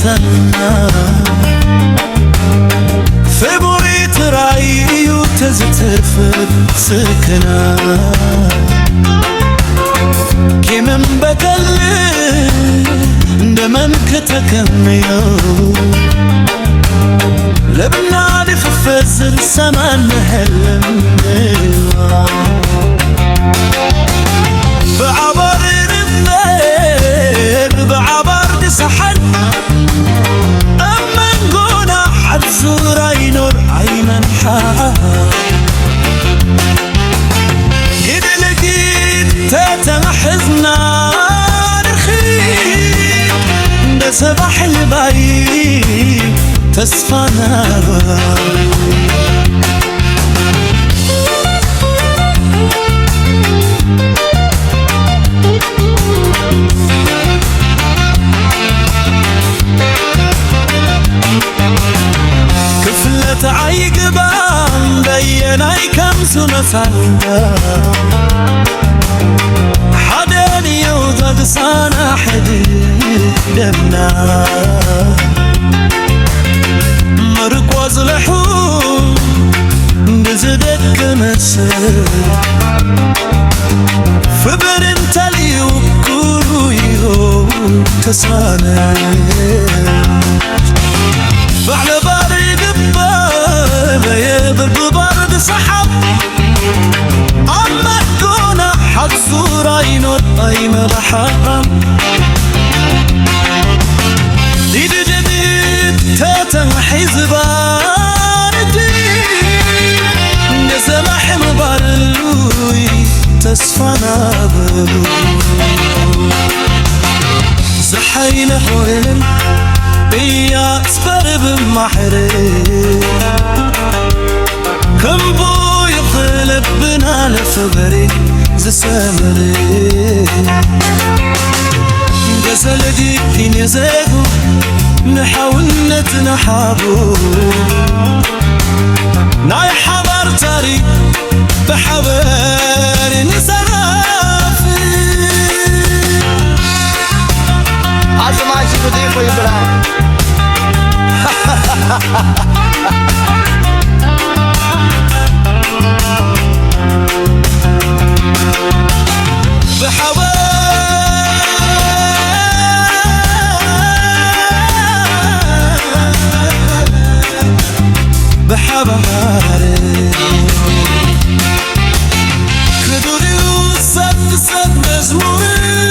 ተና ፌብሪ ጥራይ እዩ ተዝተርፍ ስክና ኬምን በተል እንደመን ከተከምዮ ለብና ድፍፈዝል ሰማን ንሕልም ብዓባር ርበር ብዓባር ድሰሓል ኣብ መንጎና ሓድ ዙር ኣይኖር ኣይመንሓ ኢድ ንጊድ ተተማሕዝና ንርኺ እንደ ሰባሕ ልባይ ተስፋና ክፍለት ኣይግባን በየናይ ከም ዝመሳልካ ሓደን እዩ ዘግሳና ሕድደምና መርቆ ዝለሑ ብዝደከመ ሰብ ፍብር እንተልዩ ኩሉ እዩ ተሳነ ባዕለ ባር ግበ በየብር ብባር ብሰሓብ ኣብ መጎና ሓዙር ኣይኖር ኣይመራሓም ኢድ ጀዲድ ተተማሒዝባ ንዲ ንሰማሕ ምባርሉይ ተስፋና በሉ ዝሓይለ ሆይልን እያ ስበርብ ማሕረ ከምቦ ይኽለብና ለፍበሪ ዝሰመረ ገሰለዲ ዲን የዘጉ ንሓውነት ንሓቡ ናይ ሓባር ታሪክ ብሓበር ንሰራፍ ኣዝማች ሩዲ ኮይብራ ብሓባር ብሓባር ክዱርዩ ሰብ ሰብ መዝሙር